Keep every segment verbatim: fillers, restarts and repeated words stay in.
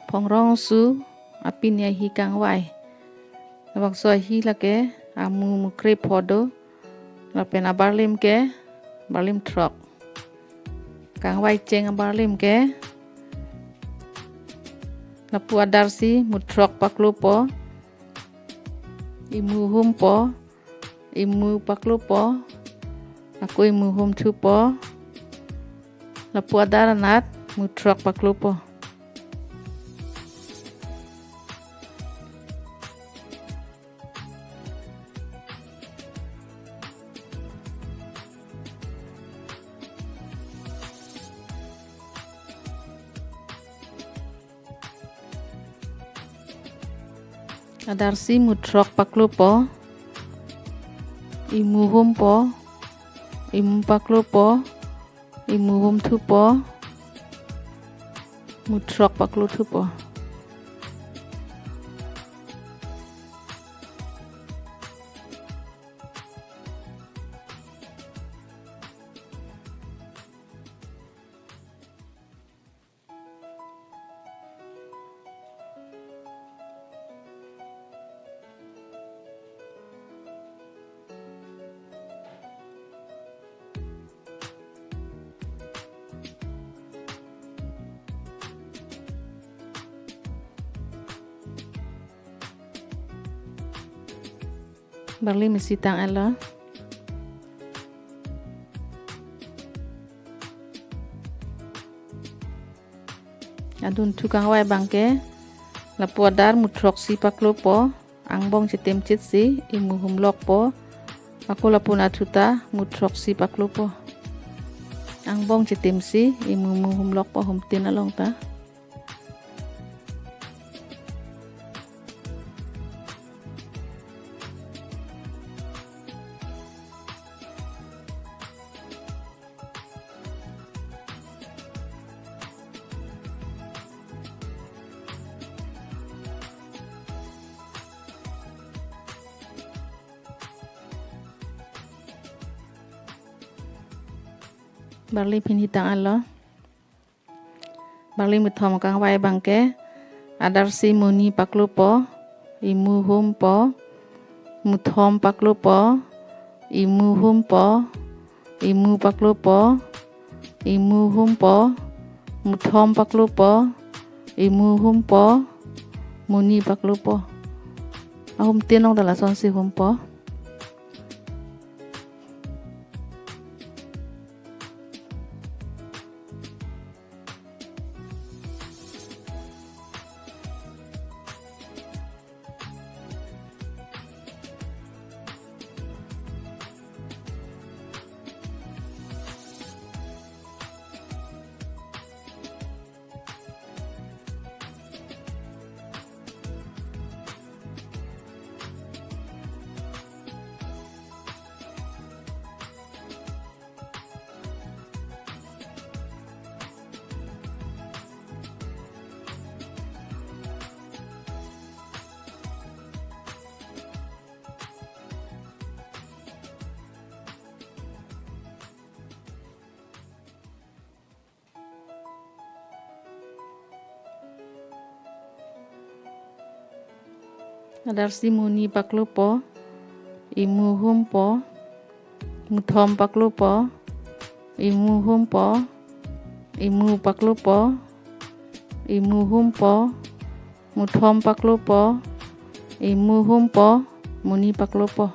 Phongrong su apini ahi kangvai. Labangso ahi lake amu mukre pho do. Lapen abarlim ke barlim throk. Kangvai cheng abarlim ke lapu adarsi mu throk paklopo, imu humpo, imu paklopo, ako imu hum thupo, lapu adar anat mu throk paklopo. Adarsi mu throk paklopo, imu humpo, imu paklopo, imu hum thupo, mu throk paklo thupo. Barlim isi tang-etlo. Adunthu kangvai abangke lapu adar mu throksi paklopo, angbong chitim chit si imu humlokpo, ako lapu nathu ta mu throksi paklopo. Angbong chitim si imu mu humlokpo, humtin along ta. Barlim hini tang-etlo. Barlim kethom kangvai abangke adarsi mu ni paklopo, imu humpo, mu thom paklopo, imu humpo, imu paklopo, imu humpo, mu thom paklopo, imu humpo, mu ni paklopo. Ahumtin along ta lasonsi humpo. Adarsi mu ni paklopo, imu humpo, mu thom paklopo, imu humpo, imu paklopo, imu humpo, mu thom paklopo, imu humpo, mu ni paklopo.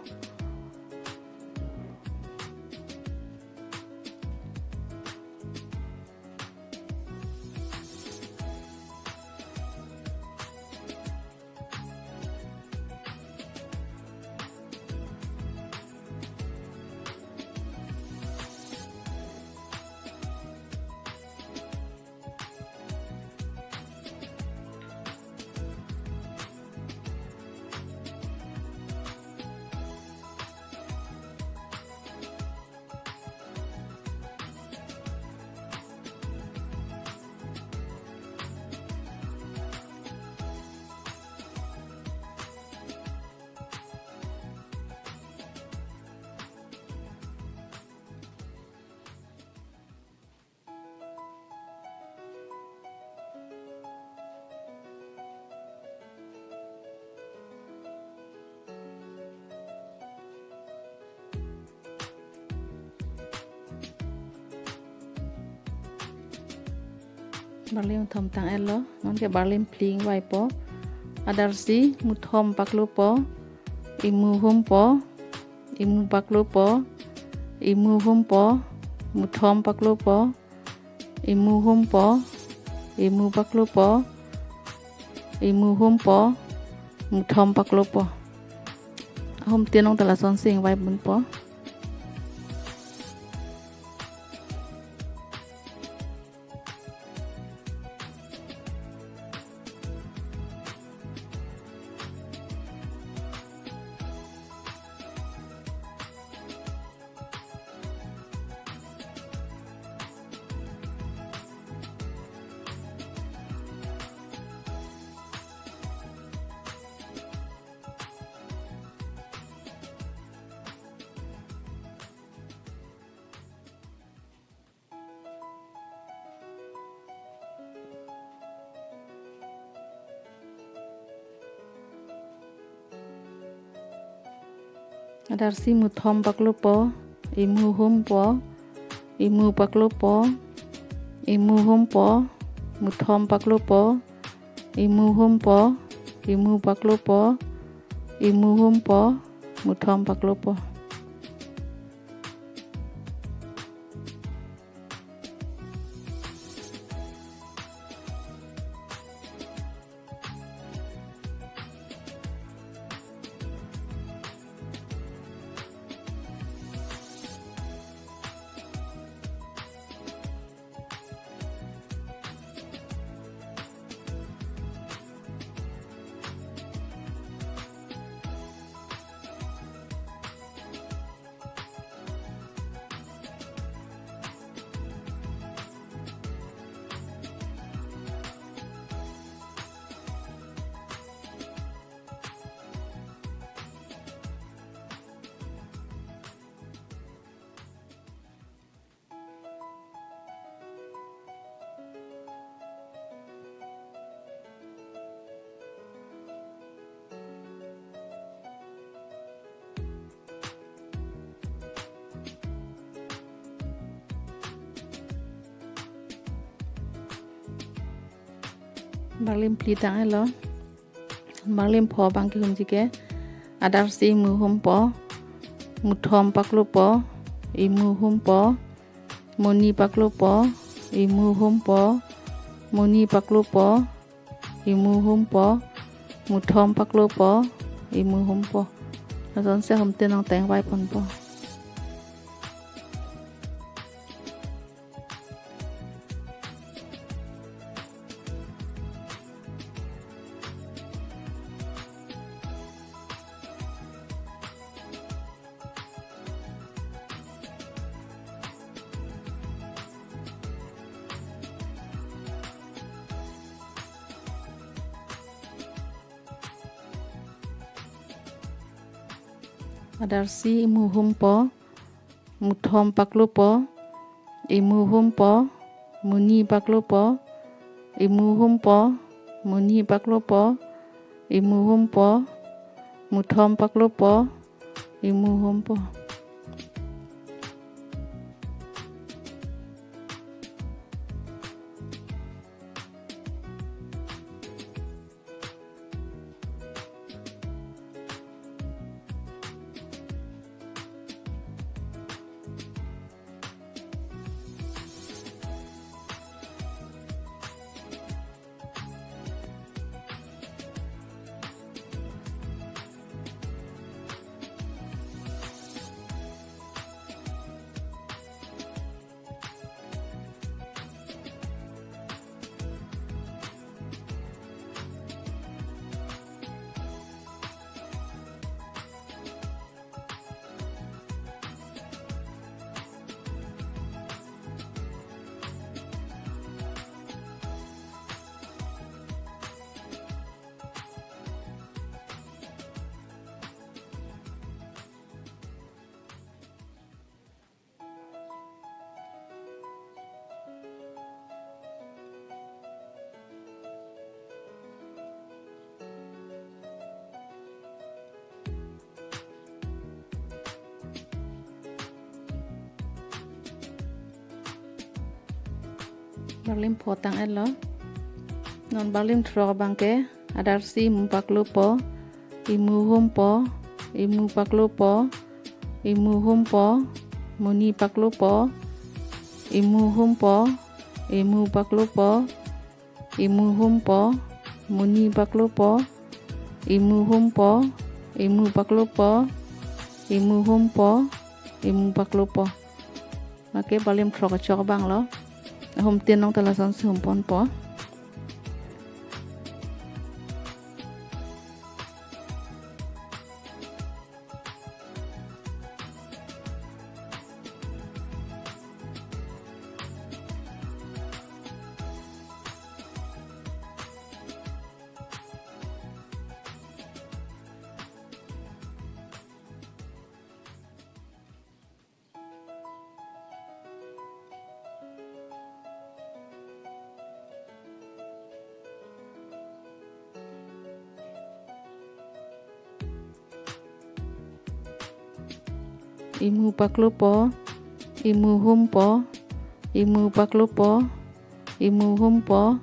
Barlim thom tang-etlo, non ke barlim phli vaipo. Adarsi muthom paklopo, imu humpo, imu paklopo, imu humpo, muthom paklopo, imu humpo, imu paklopo, imu humpo, muthom paklopo. Ahum tenong ta lasonsi ingvai ponpo. Adarsi muthom paklopo, imu humpo, imu paklopo, imu humpo, muthom paklopo, imu humpo, imu paklopo, imu humpo, muthom paklopo. Barlim phli tang-etlo. Barlim pho abang kehumji ke. Adarsi imu humpo, muthom paklopo, imu humpo, muni paklopo, imu humpo, muni paklopo, imu humpo, muthom paklopo, imu humpo. Lasonsi ahum tenong ta ingvai ponpo. Adarsi imu humpo, muthom paklopo, imu humpo, muni paklopo, imu humpo, muni paklopo, imu humpo, muthom paklopo, imu humpo. Barlim pho tang-etlo. Non barlim throk abang ke, adarsi imu paklopo, imu humpo, imu paklopo, imu humpo, muni paklopo, imu humpo, imu paklopo, imu humpo, muni paklopo, imu humpo, imu paklopo, imu humpo, imu paklopo. Lake barlim throk kechok abang lo. Ahum tin along ta lasonsi humponpo. Imu paklopo, imu humpo, imu paklopo, imu humpo,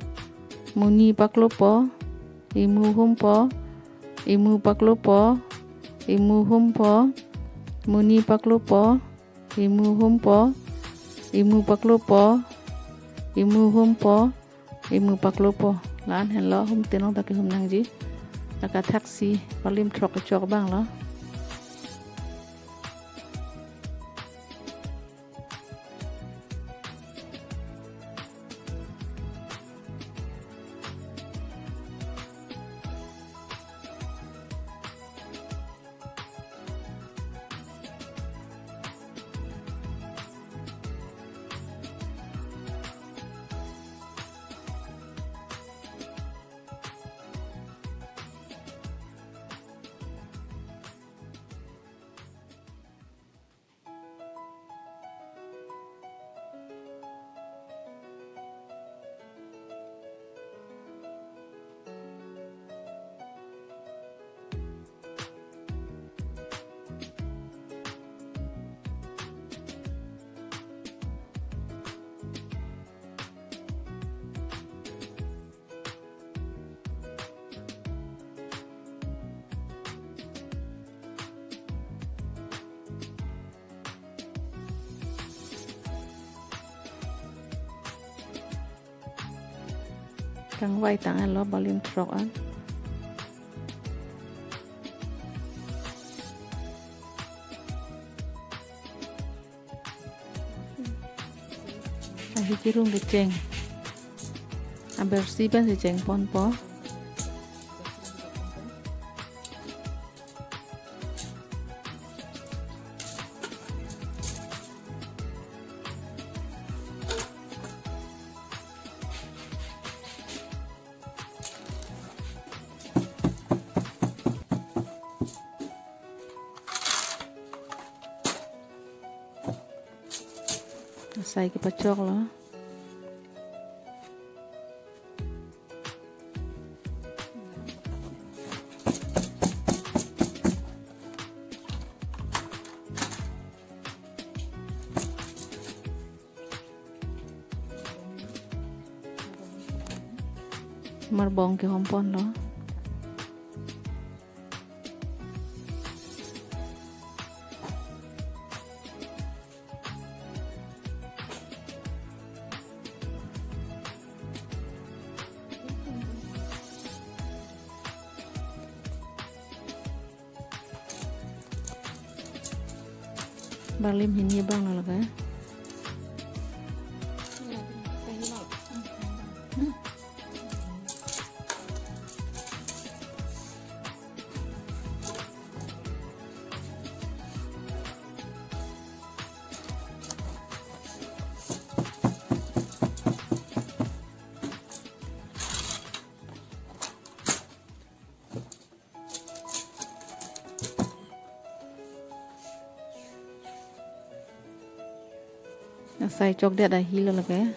muni paklopo, imu humpo, imu paklopo, imu humpo, muni paklopo, imu humpo, imu paklopo, imu humpo, imu paklopo. La-an henlo, ahum tin along ta kehum nangji. Lake athaksi barlim throk kechok abang lo. Kangvai tang-an lo barlim throk an. Ahi kirung kecheng. Abersi pensi chengponpo. Asai kepachok lo. Marbong kehomponlo. Barlim hini abang lo lake. Asai chokdet ahilo lake.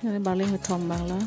Nari barlim kethom abang lo.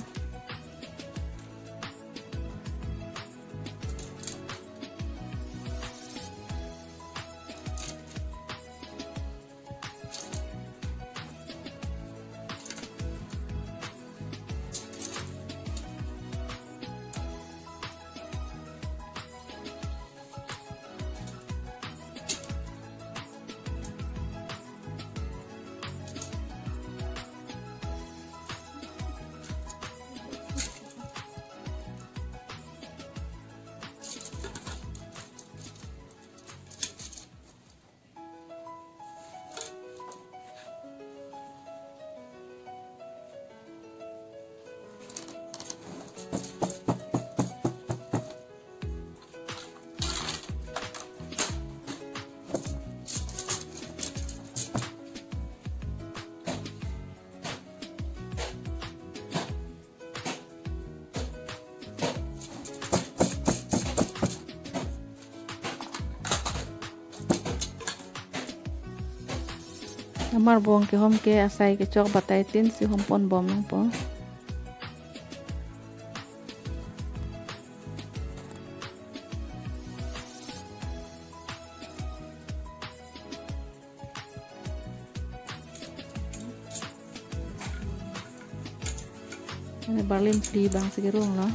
Amarbong kehom ke asai kechok batai tin si hompon bom nangpo. Nari barlim phli abang si kerung lo.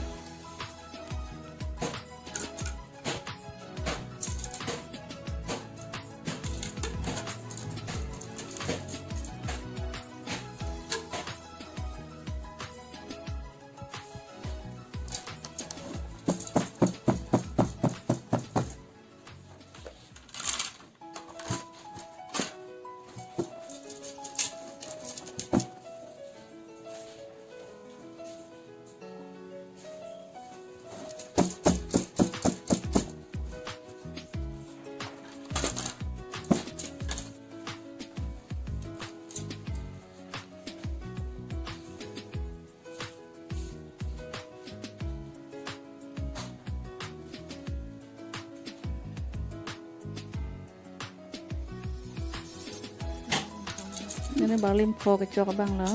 Nari barlim pho kechok abang lo.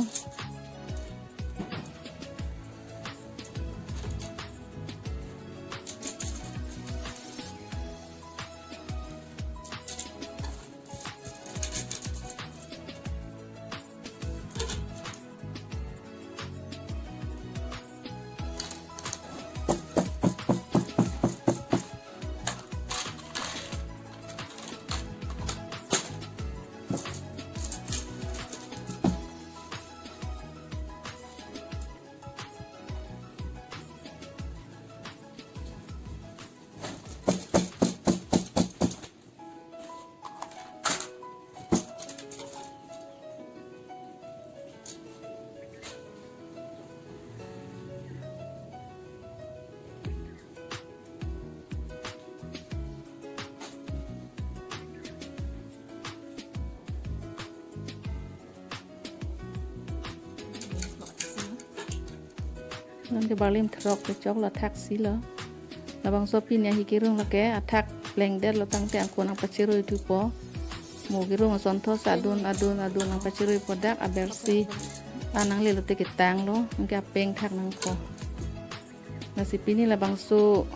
Nangke barlim throk kechok lo, athak si lo. Labangso pini ahi kerung lake athak plengdet lo tangte angko nangpachirui thupo. Mo kerung asonthot si adun adun adun nangpachiruipo, dak abersi. Anang lelo te ketang lo, nangke apeng thak nangpo. Lasi pini labangso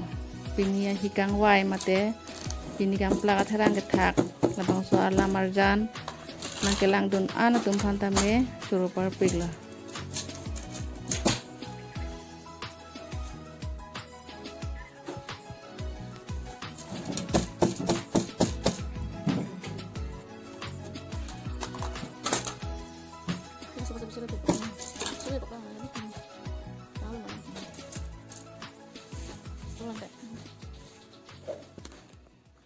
pini ahi kangvai mate pini kangplak atherang kethak labangso alam arjan nangkelangdun an atum aphan tame choro parpik lo.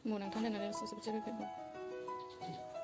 Mo nangthan den nari susu pecah bebek.